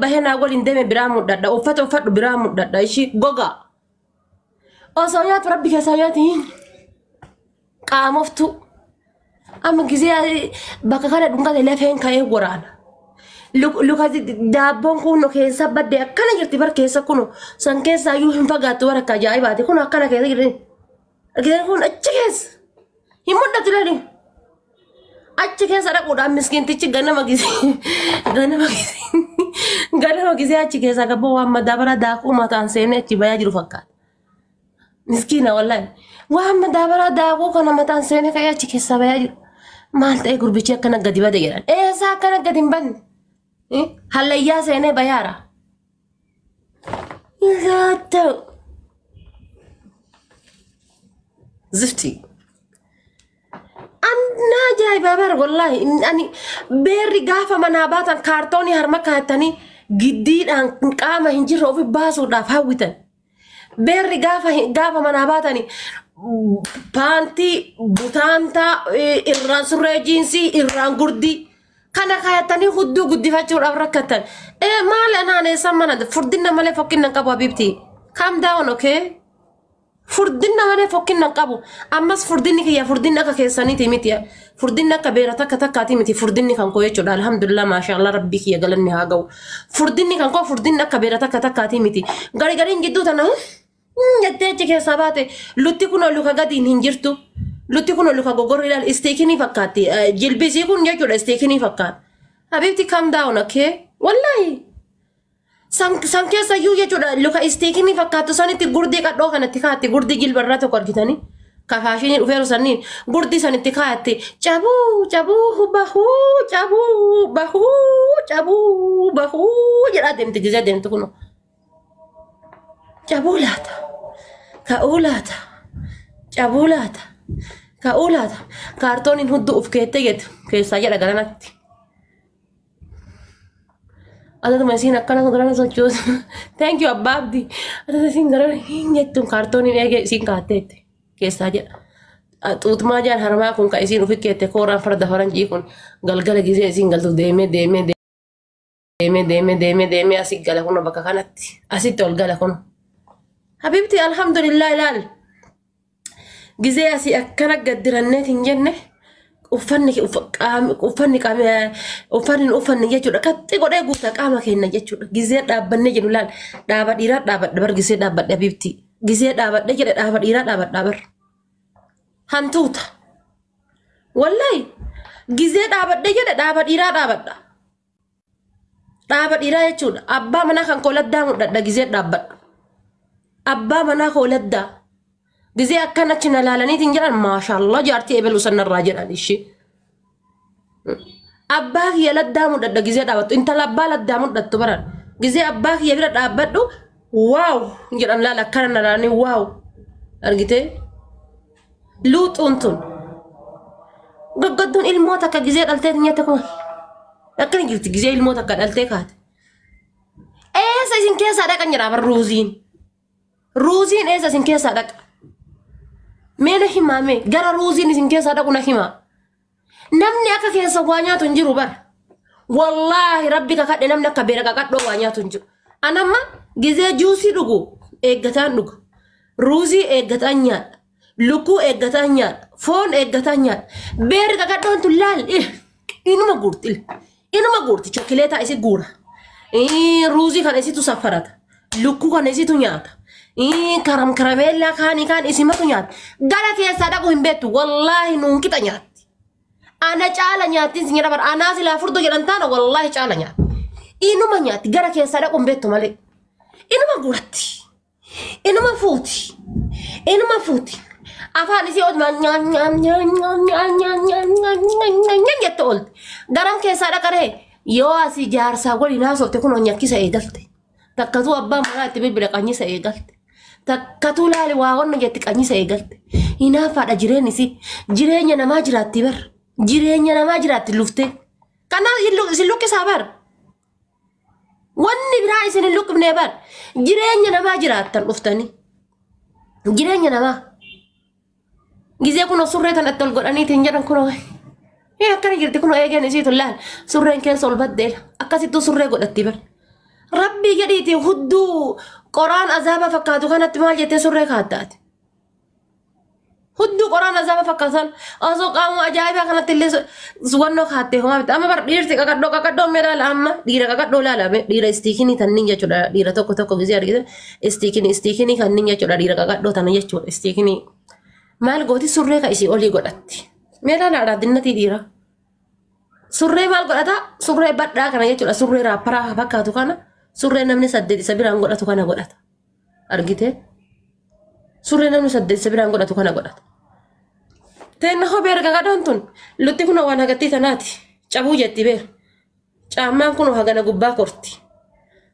Bahee naa waliin deeme biraa mudhadha. Uffata uffadhu biraa mudhadha. Ishii gogaa. Osoo nyaatu rabbi keessaa nyaati. Qaamoftu. Amma gisee bakka kana dhungate lafeen ka'ee waraana. Luka daabboon kun keessa badde akkana jirti bar keessa kun san keessaa iyyuu hin fagaattu bara akka ajaa'ibaati kun akkana keessa jirti. Argitan kun achi keessa. Hin mul'atu laali. Achi keessa dhaquudhaan miskiintichi ganama gisee ganama gisee ganama gisee achi keessa gabboo waan madaabara daakuu mataan seenee achi bayaa jiru fakkaata. Miskiina wallahi. Waan madaabara daakuu kana mataan seenee ka'ee achi keessa bayaa jiru. Maal ta'e gurbichi akkana gadi bade jedhan. Eessaa akkana gadi hin banne? Hallayyaa seenee bayaara. Laata. Zifti. Anna ajaa'iba bara wallahi ani beerri gaafa manaa baatan kaartoonii harma kaa'attanii giddiidhaan qaama hin jirre ofi baasuudhaaf hawwitan. Beerri gaafa manaa baatanii paantii butaantaa irraan surree jiinsii irraan gurdii kana kaayatanii hudduu guddifachuudhaaf rakkatan. Maal anaan eessan mana furdinna malee fokkinna hin qabu habiibti. Calm down, okay? Furdinna malee fokkinna hin qabu. Ammas furdinni kiyya furdinni akka keessaniiti miti. Furdinni akka beera takka takkaati miti furdinni kan koo jechuudha. Alhamdulillah, maashaallah, rabbii kiyya galanni haa ga'u. Furdinni kan koo furdinni akka beera takka takkaati miti. Gari gariin jidduu tana jettee achi keessaa baate lutti kun luka gadiin hin jirtu. Lutti kun luka gogorri ilaal isteekinii fakkaatti. Jilbisii kun jechuudha isteekinii fakkaata. Habiibti, calm down, okay? Wallahi. San keessa iyyuu jechuudha luka isteekinii fakkaattu sanitti gurdii qadhoo kanatti kaatti gurdii jilbarraa tokko argitanii. Ka faashinii dhufeeru sanniin gurdii sanitti kaatti cabuu cabuu bahuu cabuu bahuu cabuu bahuu jedhaa deemti gisee deemtu kun. Cabuu laata? Ka'uu laata? Cabuu laata? Ka'uu laata? Kaartooniin hudduu uf keettee jettu keessaa jedha garanatti. Atatuma isiin akkana garana sochoosu. Thank you, Abbaa Abdii. Atuma isiin garana hin jettuun kaartooniin eegee isiin kaatteetti keessaa jedha. Xuutumaa jaan harmaa kun kan isiin ufi keette kooraan farda faranjii kun galgala gisee isiin galtu deemee deemee deemee deemee deemee deemee asii gala kun bakka kanatti asitti ol gala kun. Habibti, alhamdulillah, ilaal. Gisee asii akkana gaddiranneet hin jenne uffanni uffanni qaama uffanni uffanni jechuudha qaxxi godhee guuta qaama keenya jechuudha. Gisee dhaabbannee jennu laal dhaaba dhiiraa dhaabadha bar gisee dhaabbadhe habibti gisee dhaabadhe jedhe dhaaba dhiiraa dhaabadha bar hantuuta wallahi gisee dhaabadhe jedhe dhaaba dhiiraa dhaabadha dhaaba dhiiraa jechuudha. Abbaa manaa kan koo laddaa mudhadha gisee dhaabbadhu abbaa manaa koo laddaa gisee akkan achi na laalaniitiin jedhan maashaallah jaartii ebelu sanarraa jedhan ishee. Abbaa kiyya laddaa mudhadha gisee dhaabattu intala abbaa laddaa mudhattu baran gisee abbaa kiyya bira dhaabbadhu wow jedhan laala akkana na laalanii wow argitee luuxuun tun gaggadduun ilmoo takka gisee dhaltee nyaata kun akkana jirti gisee ilmoo takka dhaltee kaate. Eessa isin keessaa dhaqan jedha bar ruuziin. Ruuziin eessa isin keessaa dhaqa? Mee na himaa, mee gara ruuziin isin keessaa dhaqu na himaa. Namni akka keessa waa nyaatu hin jiru bara. Wallaahi rabbi kakadhe namni akka beera qaqadhoo waa nyaatu hin jiru. Anamma gizee juusii dhugu eeggataan dhuga. Ruuzii eeggataan nyaadha. Lukkuu eeggataan nyaadha. Foon eeggataan nyaadha. Beerri qaqadhoon tun laal inuma guurti. Inuma guurti chokileetaa isi guura. Ruuzii kana isitu safarata. Lukkuu kana isitu nyaata. Karam karameellaa kaanii kaan isimatu nyaata. Gara keessaa dhaqu hin beektu. Wallaahi nuun qixa nyaatti. Ana caala nyaattiin sin jedha bara. Anaa silaa furdoo jedhan taana wallaahi caala nyaatti. Inuma nyaatti gara keessaa dhaqu hin beektu malee. Inuma guuratti. Inuma fuuti. Inuma fuuti. Afaan isii oolmaa nyaa nyaa nyaa nyaa nyaa nyaa nyaa nyaa nyaa nyaa nyaa jette oolti. Garam keessaa dhaqaree yoo asii jaarsaa waliin haasofte kun nyakkisa eegalte. Takkatuu abbaa manaa itti bilbila qanyisa eegalte. Takkatuu laali waa wanna jetti qanyisa eegalte. Hinaaffaadha jireenyi isii. Jireenya namaa jiraatti bar. Jireenya namaa jiraatti luftee. Kanaaf isin luqqisaa bar. Wanni biraa isin hin luqqifne bar. Jireenya namaa jiraattan dhuftanii. Jireenya namaa. Gizee kun surree tan itti ol godhaniitiin jedhan kun akkana jirti kun eegeen isiitu laal surreen keessa ol baddeela. Akkasittuu surree godhatti bar. Rabbii jedhiiti hudduu qoraan azaaba fakkaatu kanatti maal jettee surree kaattaati? Hudduu qoraan azaaba fakkaatan osoo qaama ajaa'ibaa kanatti illee wannoo kaattee homaa miti. Amma bar dhiirti qaqadhoo qaqadhoo mee laala, amma dhiira qaqadhoo laala, dhiira istiikinii tanniin jechuudha. Dhiira tokko tokko gisee argite istiikinii istiikinii kanniin jechuudha, dhiira qaqadhoo tana jechuudha istiikinii. Maal gooti? Surree ka isii olii godhatti. Mee laala dinnatii dhiira. Surree maal godhata? Surree badhaa kana jechuudha. Surree raapparaa fakkaatu kana, surree namni saddeet isa biraan godhatu kana godhata. Argitee? Surree namni saddeet isa biraan godhatu kana godhata. Teenna hoo beera qaqadhoon tun lutti kun waan hagattii tanaati. Cabuu jetti beera. Caammaan kun hagana gubbaa korti.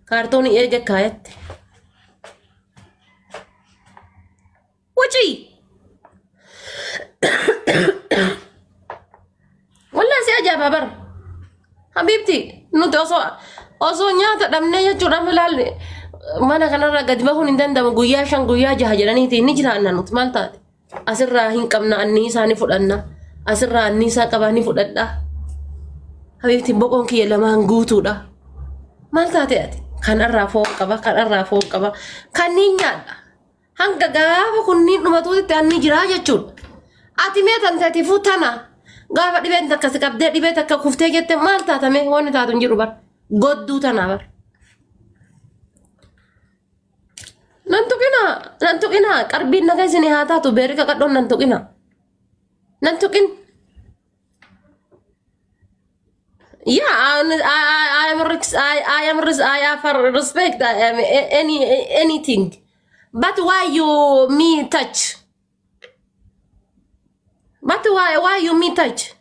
Kaartoonii eega kaayatte. Wacii! Wallahi si ajaa'ibaa bara. Habiibti, nuti osoo nyaata dhabnee jechuudha ilaalle mana kanarraa gadi bahuun hin danda'amu, guyyaa 5 guyyaa 6 jedhaniiti ni jiraanna nuti, maal taate? Asirraa hin qabna, anniisaa ni fudhanna. Asirraa anniisaa qabaa ni fudhadha. Habiibti, boqoon kiyya lamaan guutuudha. Maal taate ati? Kanarraa foon qaba, kanarraa foon qaba. Kanneen nyaadha. Hanga gaafa kunniin dhumatuutti anni jiraa jechuudha. Ati mee tan taatiifuu tana gaafa dhibeen takka si qabdee, dhibee takka kuftee jette, maal taatame? Wanni taatu hin jiru bar. Godduu tanaa bar. Nan tuqina, nan tuqina, qarbiin naga isin haa taatu, beerri qaqadhoon nan tuqina. Nan tuqin. Yeah, I have respect I am anything. But why you me touch? But why you me touch?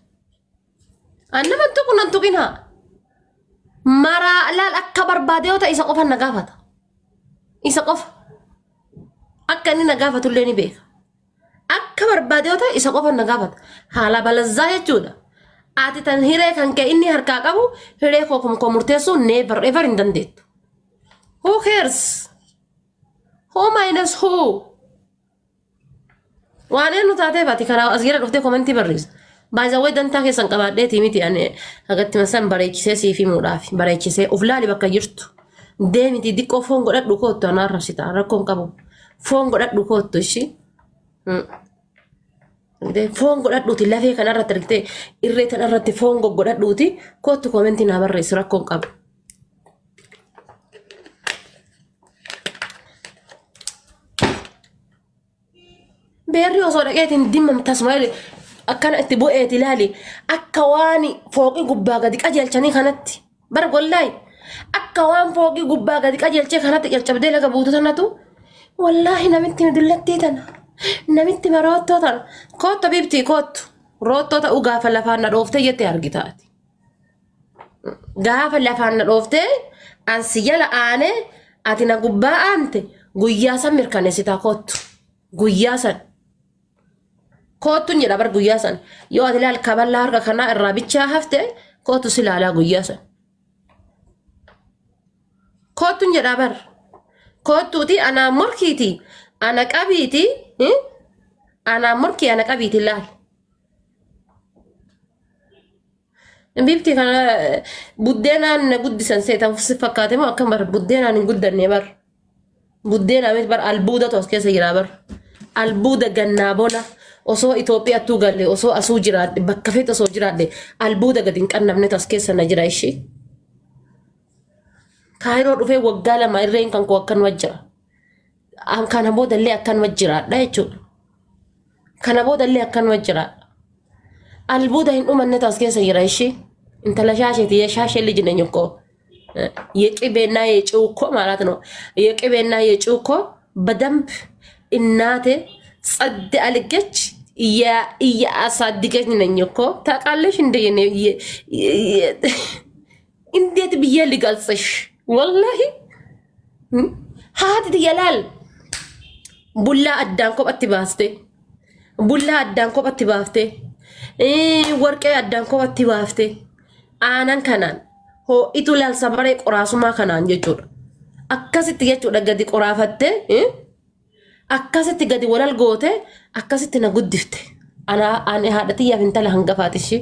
Annama tuqu, nan tuqina. Mara laal, akka barbaade yoo ta'e isa qofa na gaafata. Isa qofa. Akka inni na gaafatullee ni beeka. Akka barbaade yoo ta'e isa qofa na gaafata. Haala balazzaa jechuudha. Ati tan hiree kan kee inni harkaa qabu, hiree koo koo murteessuu never ever hin dandeettu. Who cares? Who minus who? Waan eenyu taateef ati karaa as jala dhuftee komentii barreessa? Baay'ee dantaa keessan qabaadheetii miti, ani hagatti masan bareechisee siif himuudhaaf bareechisee. Of laali, bakka jirtu. Deemiti diqqoo foon godhadhu koottu, anaan rabsita, rakkoon qabu. Foon godhadhu koottu ishii. Foon godhadhuuti lafee kanarratti argitee, irree tanarratti foon goggodhadhuuti koottu, komentii naa barreessu, rakkoon qabu. Beerri osoo dhaqeetiin dimmam tasuma akkana itti bu'eeti ilaali, akka waan fooqii gubbaa gadi qajeelchanii kanatti bar, wallaahi akka waan fooqii gubbaa gadi qajeelchee kanatti caccabdee laga buutu tanatu. Wallaahi namitti dullattii tana, namitti maroottoo tana, koottu bibtii, koottu roottoo ta'uu gaafa lafaan na dhooftee jette argitaati. Gaafa lafaan na dhooftee ansi jala aanee ati na gubbaa aante, guyyaa san mirkaneessitaa, koottu guyyaa san. Koottuun jedha bar, guyyaa san yoo ati ilaal kaballaa harka kanaa irraa bichaa hafte, koottu si ilaalaa guyyaa san. Koottuun jedha bar, koottuuti anaa morkiiti ana qabiiti, anaa morkii ana qabiiti ilaal. Bifti kana buddeenaan na guddisan seetan si fakkaate moo akkam? Bar buddeenaan hin guddanne bar. Buddeenaa miti bar, albuudatu as keessa jira bar. Albuuda gannaa bona osoo Itoophiyaattuu galle, osoo asuu jiraadhe, bakka feete osoo jiraadhe, albuuda gadi hin qannabnetu as keessa na jira ishee. Kaayiroo dhufee waggaa 2 irreen kan koo akkanuma jira. Kana boodallee akkanuma jiraadha jechuudha. Kana boodallee akkanuma jiraadha. Albuuda hin dhumannetu as keessa jira ishee. Intala shaasheeti, የሻሼ ልጅ ነኝ እኮ፣ የቅቤና የጨው እኮ ማለት ነው። የቅቤና የጨው እኮ በደንብ እናቴ ጸድ አልገች እያሳድገች ነኝ እኮ፣ ታውቃለሽ። እንደ እንዴት ብዬ ልገልጽሽ? ወላሂ haati yalaal bullaa addaan kophatti baaste, bullaa addaan kophatti baafte, warqee addaan kophatti baafte, aanan kanaan ho'itu laal samaree qoraasumaa kanaan jechuudha. Akkasitti jechuudha gadi qoraafatte, akkasitti gadi walal goote, akkasitti na guddifte. Ani haadha tiyyaaf intala hangafaati ishee.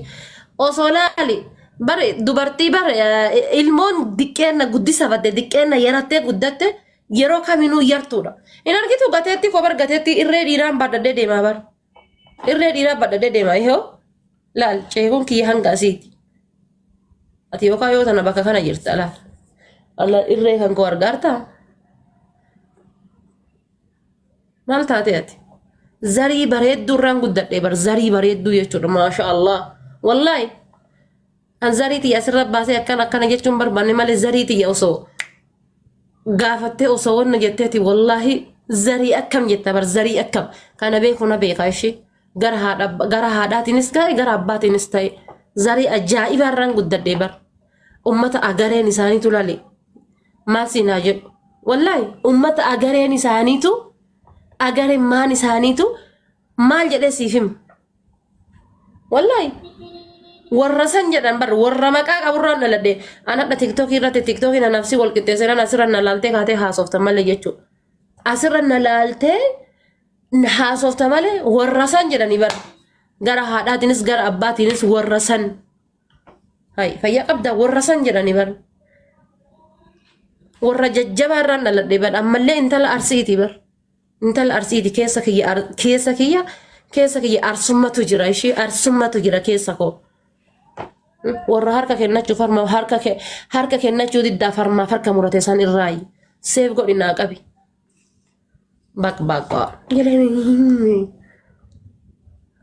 Osoo laali Bar dubartii bar ilmoon diqqeenna guddisa diqqeenna yarattee guddatte yeroo kaminuu yartuudha. Hin argitu gateetti koo bar gateetti irree dhiiraan baadhadhee deemaa bar. Irree dhiiraa baadhadhee deemaa ihoo laal ceekuun kiyya hanga asiiti. Ati yookaan yoo tana bakka kana jirta laal. Alla irree kan koo argaartaa? Maal taate ati? Zarii bareedduu irraan guddadhee bar zarii bareedduu jechuudha maasha Allah. Wallaahi. An zarii tiyya asirra baasee akkana akkana jechuun barbaanne malee zarii tiyya osoo gaafattee osoo wanna jetteeti wallaahi zarii akkam jetta bar zarii akkam kana beeku na beeka ishee gara haadha gara haadhaatiinis ta'e gara abbaatiinis ta'e zarii ajaa'ibaa irraan guddadhee bar ummata agareen isaaniitu lale maal siinaa jedhu wallaahi ummata agareen isaaniitu agareen maan isaaniitu maal jedhee siif hima wallaahi. Warra san jedhan bar warra maqaa qaburraan dhaladhe an hadha tiktookii irratti tiktookii na nafsi wal qixxeessee nan asirra na laaltee kaatee haasofta malee jechuudha. Asirra na laaltee haasofta malee warra san jedhanii bar gara haadhaatiinis gara abbaatiinis warra san. Hay fayyaa qabdaa warra san jedhanii bar. Warra jajjabaa irraan dhaladhe bar ammallee intala arsiiti bar. Intala arsiiti keessa kiyya keessa kiyya keessa kiyya arsummatu jira ishee arsummatu jira keessa koo. Warra harka kennachuu farma harka kennachuu diddaa farmaaf harka murate san irraayi seef godhi naa qabi. Baq baqa.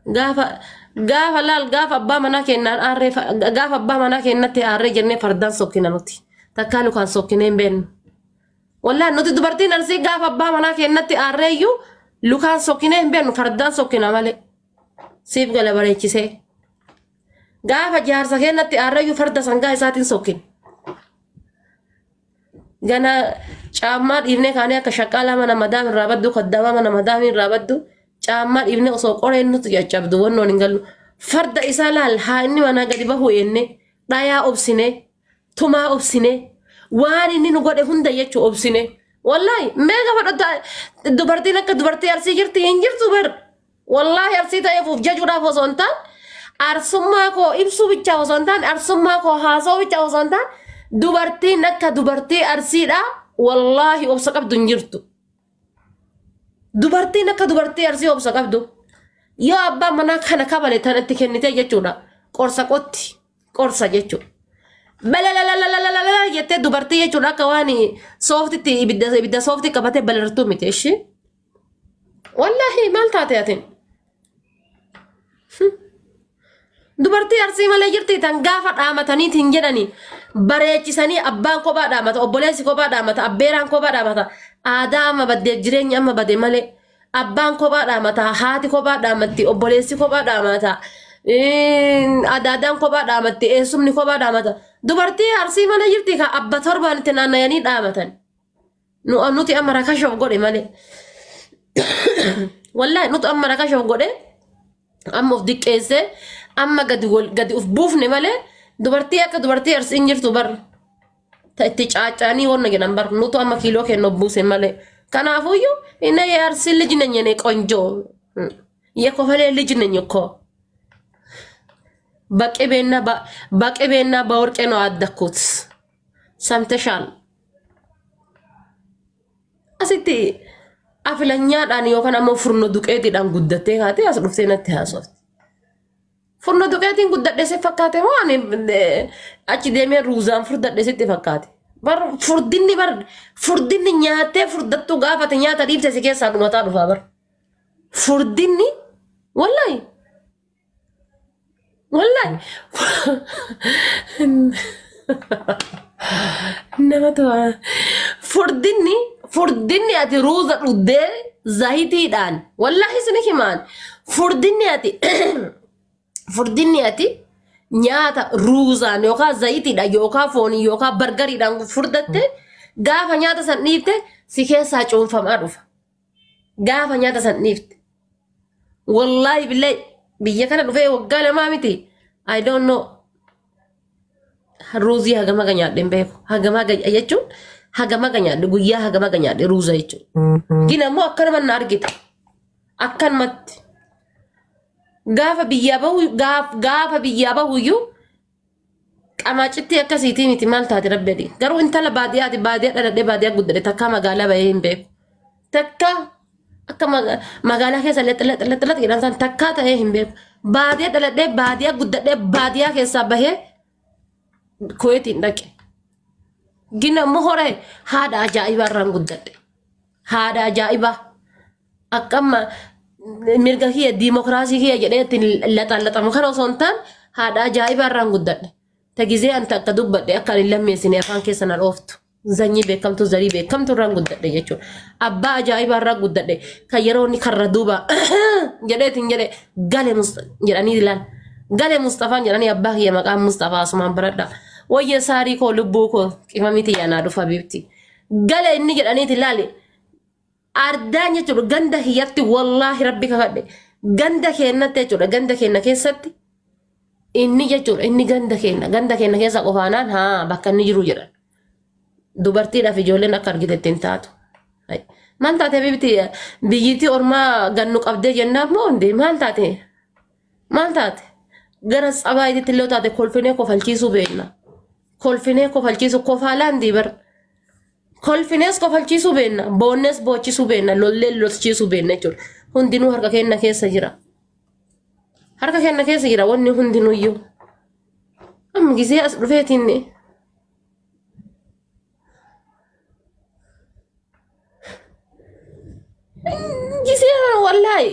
Gaafa gaafa laal gaafa abbaa manaa kennaan aarree gaafa abbaa manaa kennatti aarree jennee fardaan sokkina nuti. Takkaa lukaan sokkinee hin beeknu. Wallaan nuti dubartiin arsii gaafa abbaa manaa kennatti aarree iyyuu lukaan sokkinee hin beeknu fardaan sokkina malee. Siif gala bareechisee. Gaafa jaarsa kennatti aarreeyyuu farda sangaa isaatiin sokkin. Gana caammaa dhiifnee kaanee akka shaqqaalaa mana madaam irraa baddu kaddamaa mana madaam irraa baddu caammaa dhiifnee osoo qoreen nuti caccabdu wannoon hin gallu. Farda isaa laal haa inni manaa gadi bahu enne dhayaa obsine tumaa obsine waan inni nu godhe hunda jechuu obsine. Wallaahi mee gaafa dubartiin akka dubartii arsii jirti hin jirtu bar. Wallaahi arsii ta'eef of jajuudhaaf osoo hin taane arsummaa koo ibsuu bichaa osoo hin taane arsummaa koo haasa'uu bichaa osoo hin taane dubartiin akka dubartii arsiidha wallaahi obsa qabdu hin jirtu. Dubartiin akka dubartii arsii obsa qabdu yoo abbaan manaa kana kabale tan itti kennite jechuudha qorsa qotti qorsa jechuudha. Balalalalala jettee dubartii jechuudha akka waan sooftitti ibidda ibidda soofti qabatee balartuu miti ishee. Wallaahi maal taate atin? Dubartii arsii malee jirti tan gaafa dhaamataniitiin jedhani bareechisanii abbaan kophaa dhaamata obboleessi kophaa dhaamata abbeeraan kophaa dhaamata aadaa amma baddeef jireenya amma bade malee abbaan kophaa dhaamata haati kophaa dhaamatti obboleessi kophaa dhaamata adaadaan kophaa dhaamatti eessumni kophaa dhaamata dubartii arsii malee jirti ka abba torbaan itti naannayanii dhaamatan nuti amma rakashoof godhe malee wallaahi nuti amma rakashoof godhe amma of diqqeessee amma gadi gadi uf buufne malee dubartii akka dubartii arsiin jirtu bar ta itti caacaanii wanna jedhan bar nutu amma kiiloo kennu buuse malee kanaafuyyuu inni የአርሲ ልጅ ነኝ እኔ ቆንጆ የኮፈሌ ልጅ ነኝ እኮ በቅቤና በቅቤና በወርቄ ነው አደኩት። ሰምተሻል? Asitti afilanyaadhaan yookaan ammoo furno duqeetiidhaan guddattee kaatee as dhuftee natti haasofti. Furno duqeetiin guddadhe si fakkaate moo ani achi deemee ruuzaan furdadhe sitti fakkaate? Bar furdinni bar furdinni nyaattee furdattuu gaafate nyaata dhiibte si keessaa dhumataa dhufaa bar. Furdinni wallaahi wallaahi nama to'a. Furdinni furdinni ati ruuza dhugdee zayitiidhaan wallaahi isin himaan furdinni ati furdinni ati nyaata ruuzaan yookaan zayitiidhaan yookaan foonii yookaan bargariidhaan furdatte gaafa nyaata san dhiifte si keessaa cuunfamaa dhufa. Gaafa nyaata san dhiifte. Wallaahi billahi biyya kana dhufee waggaa lamaa miti. I don't know. Ruuzii hagam haga nyaadhe hin beeku. Hagam haga jechuun hagam haga nyaadhe guyyaa hagam haga nyaadhe ruuza jechuudha. Gin ammoo akkanuma na argita. Akkanumatti. Gaafa biyyaa bahu gaafa biyyaa bahuyyuu Xamaacittii akkasiitii miti maal taate rabbi adii. Garuu intala baadiyyaati baadiyyaa dhaladhee baadiyyaa guddadhe takkaa magaalaa bahee hin beeku. Takka akka magaalaa keessa lexx lexx lexx lexx jedhan san takkaa ta'ee hin beeku. Baadiyyaa dhaladhee baadiyyaa guddadhee baadiyyaa keessaa bahee Kuweetiin dhaqe. Gina immoo horee haadha ajaa'ibaa irraan guddadhe. Haadha ajaa'ibaa. Akka amma mirga kiyya diimokiraasii kiyya jedhee ittiin laxallaxamu kana osoo hin taane haadha ajaa'ibaa irraan guddadhe. Ta gizee an takka dubbadhe akka ani lammeessine afaan keessa na dhooftu. Zanyii beekamtuu zarii beekamtuu irraan guddadhe jechuudha. Abbaa ajaa'ibaa irraan guddadhe kan yeroo inni karra duuba jedheetiin jedhe gale jedhanii ilaal. Gale Mustafaan jedhanii abbaa kiyya maqaan Mustafaa asumaan baradha. Wayya saarii koo lubbuu koo qimamiti yaanaa dhufa biifti. Gale inni jedhaniiti ilaali. Ardaan jechuudha ganda kiyyatti wallaahi rabbi kakadhe. Ganda keennatti jechuudha ganda keenna keessatti inni jechuudha inni ganda keenna ganda keenna keessa qofaanaan haa bakka inni jiru jedhan. Dubartiidhaaf ijoolleen akka argite ittiin taatu. Maal taate bibti biyyittii ormaa gannu qabdee jennaan moo hundi maal taate? Maal taate? Gara tsabaayitti illee taate kolfinee kofalchiisuu beekna. Kolfinee kofalchiisuu kofaalaan diibar. Kolfinees kofalchiisuu beekna. Boonnees boochisuu beekna. Lollee lolchiisuu beekna jechuudha. Hundinuu harka keenya keessa jira. Harka keenya keessa jira wanni hundinuyyuu. Amma gisee as dhufeetiin gisee wallaahi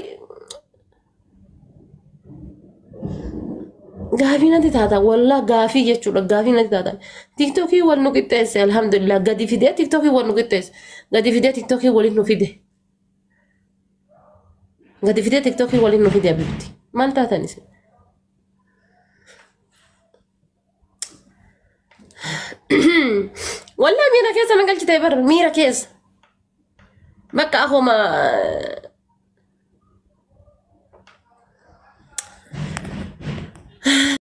gaafii natti taata wallaa gaafii jechuudha gaafii natti taata. Tiktokii wal nu qixxeesse alhamdulillah gadi fidee tiktokii wal nu qixxeesse gadi fidee tiktokii waliin nu fide gadi fidee tiktokii waliin nu fide abibti maal taatan isin? Wallaa miira keessa na galchite bar miira keessa. Bakka akkuma